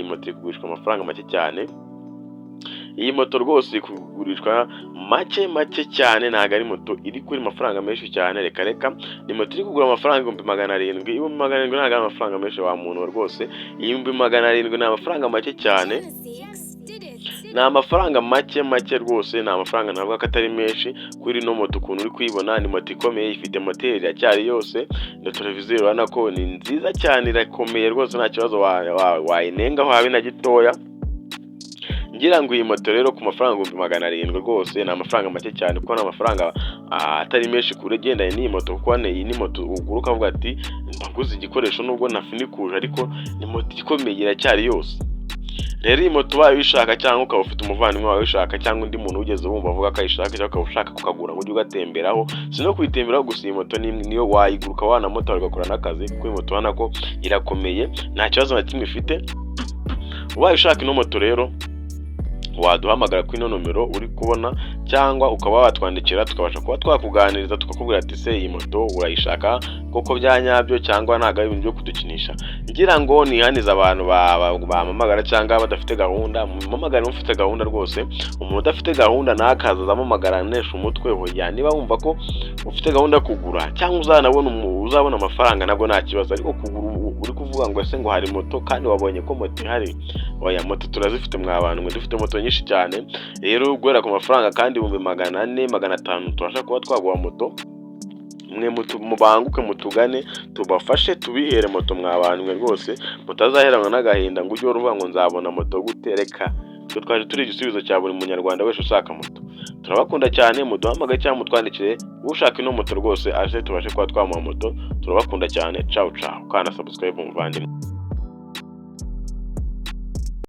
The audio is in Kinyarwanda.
Iyi moto iri kugurishwa amafaranga make cyane. Iyi moto rwose iri kugurishwa make make cyane, ntabwo ari moto iri kuri mafaranga menshi cyane, reka reka. Ni moto iri kugura amafaranga 700,000. 700,000 ntabwo ari amafaranga menshi wa muntu rwose. 700,000 ni amafaranga make cyane, ni amafaranga make make rwose, ni amafaranga navuga ko atari menshi kuri ino moto. Ukuntu uri kuyibona, ni moto ikomeye, ifite moteri iracyari yose na televiziyo, urabona ko ni nziza cyane, irakomeye rwose, nta kibazo wayinengaho habe na gitoya. Ngira ngo iyi moto rero ku mafaranga 700,000 rwose ni amafaranga make cyane, kuko ni amafaranga atari menshi kure ugendanye n'iyi moto, kuko iyi ni moto ugura ukavuga ati: "Mbaguze igikoresho nubwo nafinikuje, ariko ni moto ikomeye, iracyari yose." Rero iyi moto ubaye uyishaka, cyangwa ukaba ufite umuvandimwe wawe uyishaka, cyangwa undi muntu wigeze wumva avuga ko ayishaka, cyangwa ukaba ushaka kukagura ngo ujye ugatemberaho, si no kuyitemberaho gusa, iyi moto niyo wayigura ukaba wanamotara ugakora n'akazi, kuko iyi moto ubona ko irakomeye, nta kibazo na kimwe ifite. Ubaye ushaka ino moto rero, waduhamagara kuri ino nomero uri kubona, cyangwa ukaba watwandikira, tukabasha kuba twakuganiriza, tukakubwira ati: "Se iyi moto urayishaka koko bya nyabyo, cyangwa ntabwo ari ibintu byo kudukinisha?" Ngira ngo nihanize abantu bampamagara cyangwa badafite gahunda, mumpamagare mufite gahunda rwose. Umuntu udafite gahunda ntakaze azampamagara anesha umutwe. Hoya, niba wumva ko ufite gahunda yo kugura cyangwa uzanabona uzabona amafaranga, nabwo nta kibazo, ariko kugura uri kuvuga ngo ese ngo hari moto kandi wabonye ko moto ihari, oya. Moto turazifite mwa bantu mwe, dufite moto nyinshi cyane. Rero guhera ku mafaranga kandi 400,000, 500,000, tubasha kuba twaguha moto. Mwe mubanguke mutugane, tubafashe, tubihere moto mwa bantu mwe rwose, mutazaheranwa n'agahinda ngo ujye uvuga ngo nzabona moto gute. Reka twe twaje turi igisubizo cya buri munyarwanda wese ushaka moto. Turabakunda cyane, muduhamagaye cyangwa mutwandikire. Ushaka ino moto rwose aje tubashe kuba twamuha moto. Turabakunda cyane, ciao ciao. Kanda subscribe, muvandimwe.